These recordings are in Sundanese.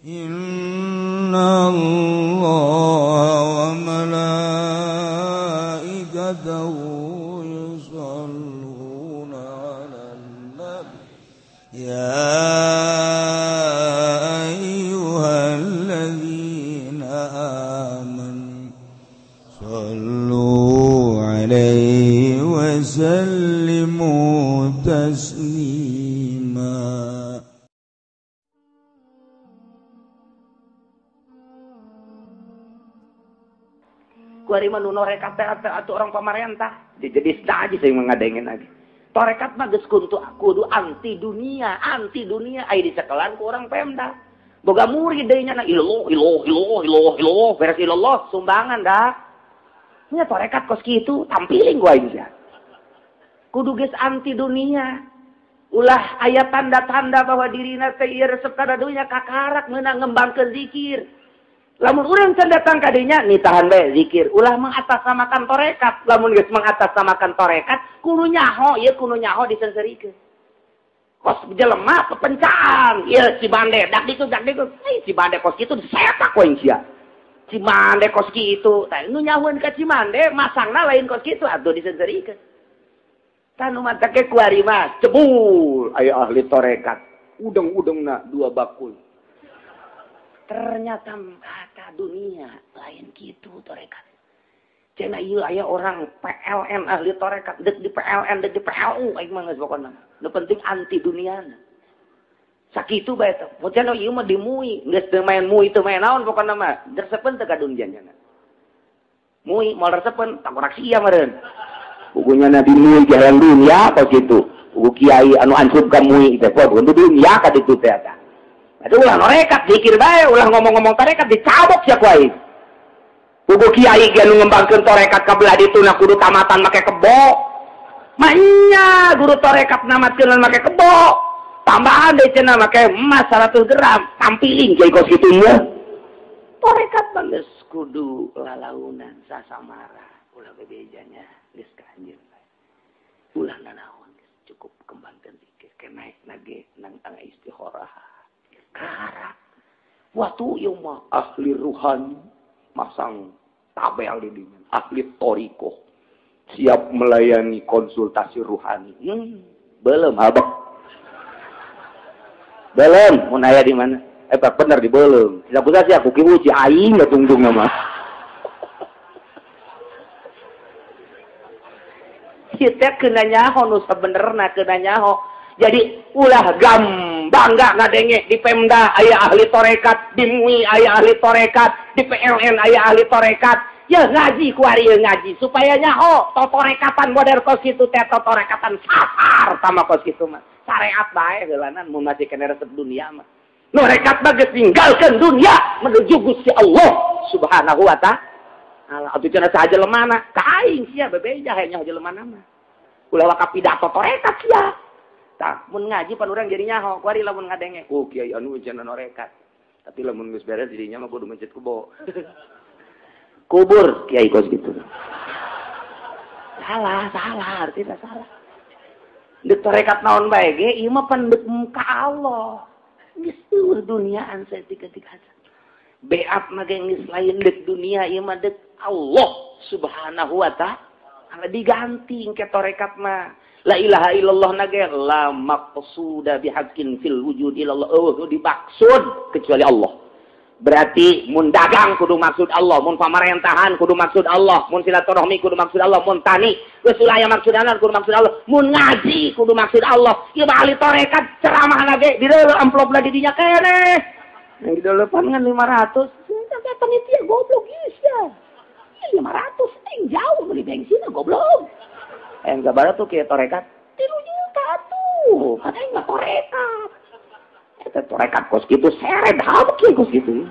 Inna Allah wa malaikatahu yusalluna 'alan nabi ya ayyuhalladzina amanu sallu 'alaihi wa sallimu taslima. Kuari mah nu norekat teh atuh orang pamarentah. Jadi aja saya mengadengin lagi. Torekat mah geus kudu anti dunia aya dicekelan ku orang Pemda. Boga murid deui nya na ilallah ilallah ilallah ilallah ilallah beres ilallah sumbangan dah. Nya torekat kos kitu tampiling gua aing sia. Kudu geus anti dunia. Ulah aya tanda-tanda bahwa dirina teh ieu resep kana dunya kakarak meunang ngembangkeun zikir. Lamun urang can datang ka dinya nih tahan bae zikir, ulah mengatasnamakan torekat. Lamun geus mengatasnamakan torekat, kudu nyaho ieu kudu nyaho disenserikeun. Kos jelema pepencaan, ieu si bande dak diku si bande kos kitu disetak we sia. Si bande kos kitu, tah nu nyahoeun ka Cimande masangna lain kos kitu atuh disenserikeun. Tah nu matak ge kuari mah cebul aya ahli torekat, udeng-udengna dua bakul. Ternyata kata dunia lain gitu torekat. Cenah ieu aya orang PLN ahli torekat, dek di PLN, dek di PLU aing mah geus pokona. Nu penting anti duniana. Sakitu bae teh. Cenah ieu mah di MUI, geus teu main MUI teu main naon pokona mah. Resepeun teu ka dunia nya. MUI moal resepeun takorak sia meureun. Bukunya na di MUI jalan dunia kos kitu. Buku kiai anu ancup ka MUI teh kudu dunia ka ditu teh eta. Aduh ulah norekat zikir bae, ulah ngomong-ngomong tarekat dicabok sia ku aing. Pugu kiai ge nu ngembangkeun tarekat ka belah ditu na kudu tamatan make kebo. Manya guru tarekat namatkeun make kebo. Tambahan deui cenah make emas 100 gram, tampiling kiai kos kitu mah. Tarekat mah geus kudu lalaunan sasamara, ulah bebejanya geus ka anjeun bae. Ulah nanaon geus cukup kembangkeun zikir ke naik nage nang tangga istikharah. Karak. Waktu ieu mah ahli ruhani masang tabel di dinya, ahli torikoh siap melayani konsultasi ruhani. Belum abek. Belum mun aya di mana? Pak bener di belum. Tidak usah sih aku kieu ci aing tungtung mah. Kita kena nyaho nu sabenerna kena nyaho. Jadi ulah bangga ngadenge di Pemda aya ahli torekat, di MUI aya ahli torekat, di PLN aya ahli torekat. Ya ngaji kuari ya ngaji supaya nyaho totorekatan model kos kitu teh totorekatan sasar sama kos kitu mah. Syariat bae heulanan mun masih kena resep dunia mah. Nu rekat mah geus ninggalkeun dunia menuju Gusti Allah Subhanahu wa taala. Atuh cenah saha jelemana? Ka aing sia bebeja hayang nyaho jelemana mah. Ulah waka pidato torekat sia. Tah, mun ngaji pan urang jadi nyaho, kuari lamun ngadenge, oh kiai anu cenah norekat. Tapi lamun geus beres dirinya mah kudu mencet kubo. Kubur kiai kos gitu. Salah, salah, artinya salah. Deuk torekat naon bae ge, ieu mah pan deuk ka Allah. Geus eueuh duniaan saeutik-eutik aja. Beat mah ge geus lain deuk dunia, ieu mah deuk Allah Subhanahu wa ta'ala diganti ke torekat mah. La ilaha illallah nage la maqsuda bihaqqin fil wujud illallah. Oh, dimaksud kecuali Allah. Berarti mun dagang kudu maksud Allah, mun pamarentahan kudu maksud Allah, mun silaturahmi kudu maksud Allah, mun tani geus ulah aya maksudana kudu maksud Allah, mun ngaji kudu maksud Allah. Ieu mah ahli tarekat ceramah nage di deuleu amplopna di dinya keneh. Yang di deuleu pan ngan 500, teh panitia goblok geus ya. 500 aing jauh beli bensin goblok. Yang kabar tuh kayak torekat 3 juta tuh, katanya nggak torekat. Eta torekat kos gitu seret habek ya kos gitu.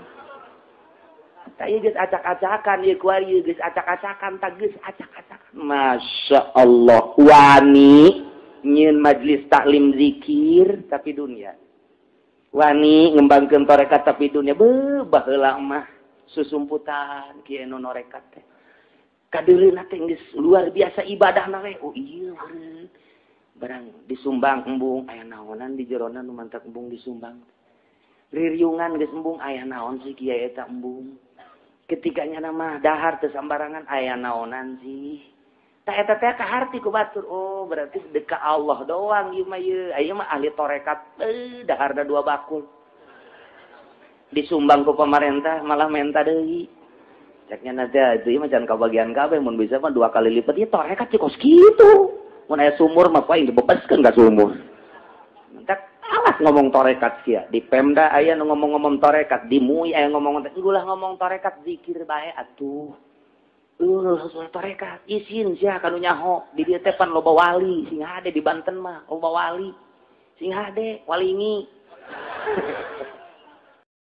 Tah geus acak-acakan ieu kuari geus acak-acakan tah geus acak-acakan. Masya Allah wani nyieun majlis taklim zikir tapi dunia. Wani ngembangkeun torekat tapi dunia beuh baheula mah susumputan kieu nu norekat teh. Kadeuleuh teh geus luar biasa ibadahna we. Oh iya barang disumbang embung aya naonan di jerona nu mantak embung disumbang. Ririungan geus embung aya naon sih kiai eta embung. Ketika nyana mah dahar teu sambarangan aya naonan sih. Tah eta teh kaharti ku batur. Oh, berarti deka Allah doang ieu mah ieu. Aya mah ahli tarekat daharna 2 bakul. Disumbang ku pemerintah malah menta deui. Cek nyana teh itu mah jangan kabagian kabeh mun bisa mah 2 kali lipat ieu tarekat sih kos kitu. Mun aya sumur mah paling dibebaskeun ka sumur. Mentak alas ngomong tarekat sia. Di Pemda aya nu ngomong-ngomong tarekat, di MUI aya ngomong ulah ngomong tarekat zikir bae atuh. Soal tarekat isin sia kanu nyaho di dieu teh pan loba wali sing hade di Banten mah loba wali sing hade walingi.